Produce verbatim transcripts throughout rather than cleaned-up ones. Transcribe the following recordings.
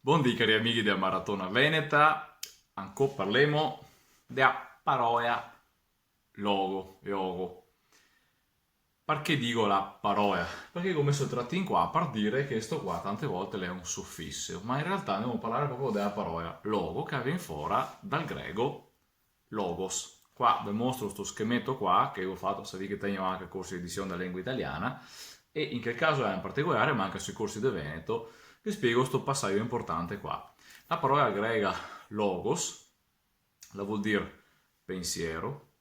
Bondì, cari amighi dea Maratona Veneta, ancò parlemo dea paroła logo, logo. Parché digo ła paroła? Parché go meso el tratin qua par dire che sto qua tante volte l'è un sufiso, ma in realtà ndemo a parlar proprio dea paroła logo, che vien fora dal grego logos. Qua ve mostro sto schemeto qua, che go fato, savì che tegno anca corsi de edision dea lengua italiana, e in quel caso in particołare, ma anca sui corsi de veneto, ve spiego sto pasajo inportante qua. Ła paroła grega logos, ła vol dir pensiero,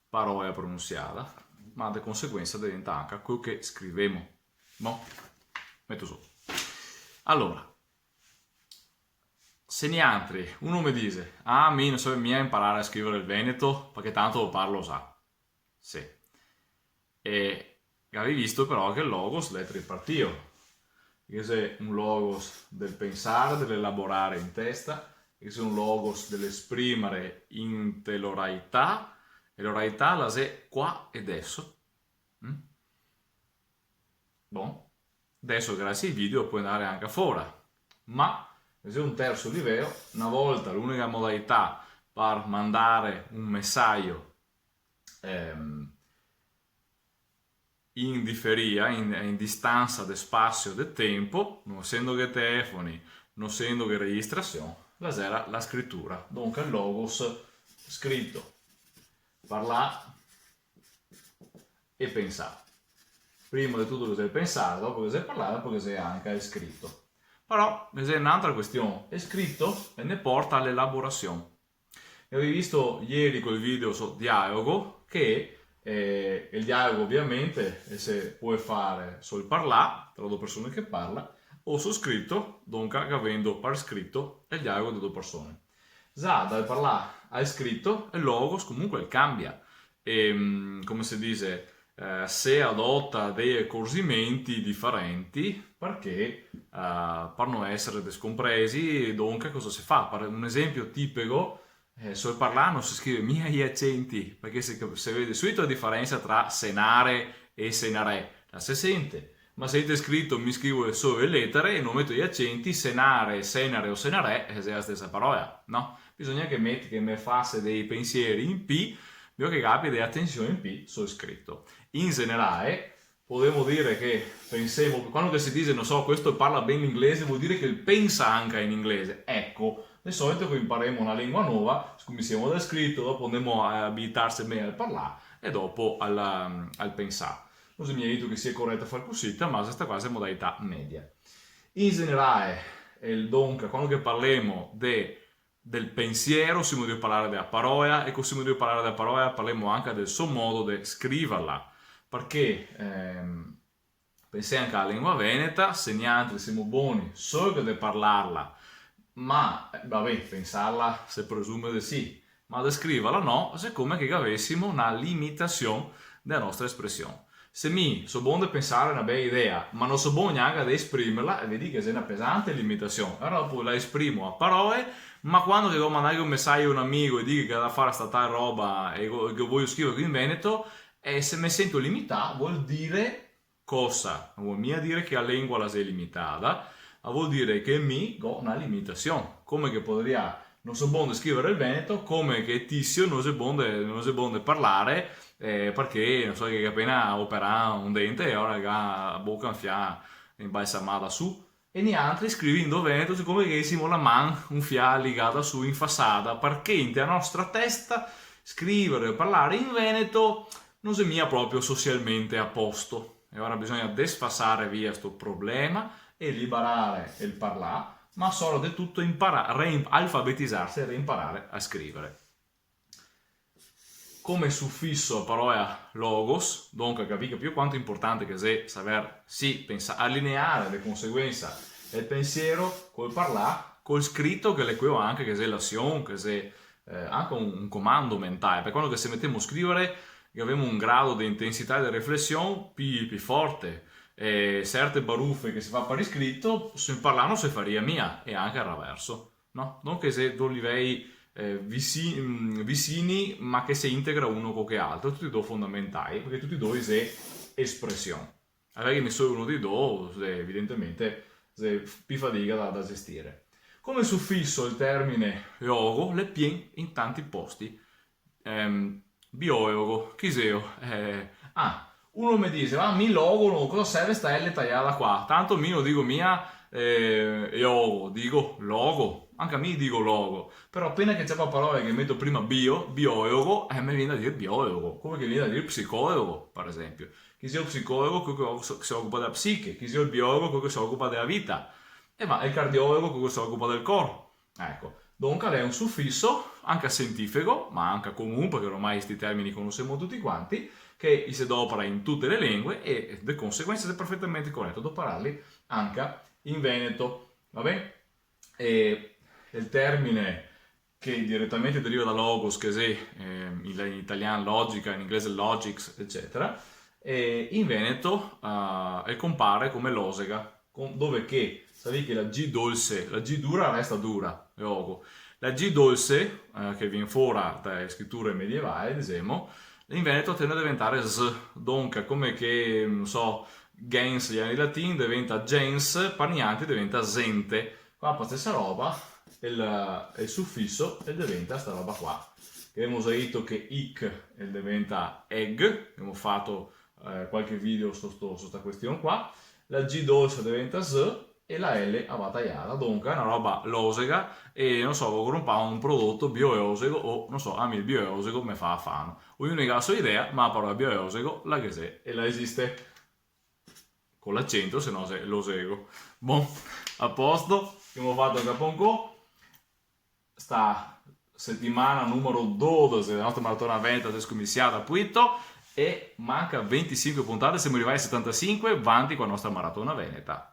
paroła pronunsiada, ma de conseguensa deventa anca queło che scrivemo. No? Meto su. Alora, se nialtri, uno me dixe: "Ah, mi no so mia imparar a scrivar el veneto, parché tanto ło parlo xa." Sì. E gavì visto però che el logos l'è tripartìo. Ghe xe un logos del pensar, de l'elaborar in testa, ghe xe un logos de l'esprimar inte l'oraità, e l'oraità ła xe qua e deso. Mm? Bon, deso grasie ai video pol ndar anca fora. Ma ghe xe un terso liveło, na volta l'unica modałità par mandar un mesajo, ehm, in diferìa, in, in distansa de spasio, de tenpo, no esendoghe telefoni, no esendoghe registrasion, ła xera ła scritura. Donca el logos scrito, parlà e pensà. Prima de tuto ghe xe el pensar, dopo ghe xe el parlar, dopo ghe xe anca el scrito. Però ghe xe n'antra cuestion, el scrito el ne porta a l'elaborasion. E gavì visto ieri col video so dialogo che, eh, el dialogo ovviamente, eh, se pol far sul parlà, tra do persone che parla, o sul scrito, donca gavendo par scrito el dialogo de do persone. Xa dal parlà al scrito, el logos comunque el cambia. E, mm, come se dixe, eh, se adota dei acorgimenti diferenti, parché, eh, par no esar descompresi, donca cosa se fa? Par un esempio tipico, eh, sul parlà no se scrive mia i acenti, parché se, se vede subito ła diferensa tra senare e senarè, ła se sente. Ma se te scrito, mi scrivo solo łe letare e no meto i acenti, senare, senare o senarè, eh, xe ła stesa paroła, no? Bisogna che meti, che me fase dei pensieri in pì, bisogna che gabia de atension in pì sul scrito. In generałe, podemo dir che pensemo, quando che se dixe, no so, "Questo parla ben l'inglese", vol dir che el pensa anca in inglese. Eco, de sołito che inparemo na lengua nova, scominsiemo dal scrito, dopo ndemo a abilitarse mejo al parlà e dopo al, al pensà. No xe mia dito che sia coreto far cusita, ma sta qua xe modałità media. In generałe, el, donca, quando che parlemo de, del pensiero, semo drio parlar de ła paroła, e co semo drio parlar de ła paroła, parlemo anca del so modo de scrivarla, parché, ehm, pensè anca a ła lengua veneta, se nialtri semo boni soło de parlarla, ma, eh, va ben, pensarla se presume de sì, ma de scrivarla no, xe come che gavesimo na limitasion de ła nostra espresion. Se mi so bon de pensar na bea idea, ma no so bon gnanca de esprimerla, e vedì che xe na pesante limitasion. Alora dopo ła esprimo a paroe, ma quando che devo mandarghe un mesajo a un amigo e dirghe che ga da far sta tal roba e go-, che vojo scriver in veneto, e se me sento limità, vol dir cosa? No vol mia dir che ła lengua ła xe limitada, ma vol dir che mi go na limitasion. Come che podarìa, no so bon de scriver el veneto, come che Tizio no xe bon de, no xe bon de parlar, eh, parché, no so, che ga pena operà un dente e ałora ga ła boca un fià inbalsamada su. E nialtri scrivindo veneto, xe come che gavesimo ła man un fià ligada su, infasada, parché inte ła nostra testa scriver e parlar in veneto no xe mia proprio socialmente a posto. E ałora bisogna desfasar via sto problema e liberar el parlar, ma sołatito inparar, reim-, alfabetizarse e reinparar a scriver. Come sufiso ła paroła logos, donca capì, capì quanto inportante che xe saver, sì, pensar, alinear de conseguensa el pensiero col parlar, col scrito, che l'è queło anca che xe l'asion, che xe, eh, anca un, un comando mentałe, parché quando che se metemo a scriver, che gavemo un grado de intensità de reflesion pì, pì forte, e serte barufe che se fa par iscrito, sul parlar no se faria mia, e anca al reverso. No? No che xe do livei, eh, visi-, mm, visini, ma che se integra uno co che altro, tuti e do fondamentałi, parché tuti e do xe espresion. Aver che ne so uno dei do, xe evidentemente, xe pi fadiga da, da gestire. Come sufiso el termine eogo l'è pien in tanti posti. Ehm, bioeogo, chi xeo? Eh, ah, uno me dixe, "Ma mi logo, no, cosa serve sta L taiada qua?" Tanto mi no digo mia, eh, eogo, digo logo. Anca mi digo logo. Però apena che ciapo a parola che meto prima bio, bioeogo, eh, me vien da dir bioeogo, come che vien da dir psicoeogo, par esempio. Chi xeo el psicoeogo? Queo che se, che se ocupa dea psiche. Chi xeo el bioeogo? Queo che se ocupa dea vita. E va, el cardioeogo? Queo che se ocupa del cor. Eco, donca l'è un sufiso, anca sientifico, ma anca comun, parché ormai sti termini i conosemo tuti quanti, che i se dopara in tute le lengue e, de conseguensa, xe perfetamente coreto dopararli anca in veneto, va ben? E el termine che diretamente deriva da logos, che xe, ehm, in, in italian logica, in inglese logics, ecetera, e in veneto, eh, el conpare come losega, con, dove che, savì che la G dolse, la G dura resta dura, eogo. La G dolse, eh, che vien fora dae scriture medievali, disemo, in veneto tende a deventare s, donca, come che, no so, gens, el xe in latin, deventa gens, par nialtri deventa zente. Qua fa stesa roba, el, el sufiso el deventa sta roba qua. Che gavemo za dito che ic el deventa eg, gavemo fato, eh, qualche video su sto, su sta question qua. La G dolse deventa z e la L a va taiada. Donca xe na roba losega e, no so, vo conprar un prodoto bioeosego o, no so, a mi el bioeosego me fa afano. Ognuno ga la so idea, ma la parola bioeosego la ghe xe e la esiste. Con l'acento, se no xe losego. Bon, a posto, gavemo fato anca par ancò. Sta setimana numero dodese dea nostra maratona veneta xe scomisiada, puito, e manca ventisinque puntate, semo rivai a setantasinque, vanti co la nostra maratona veneta.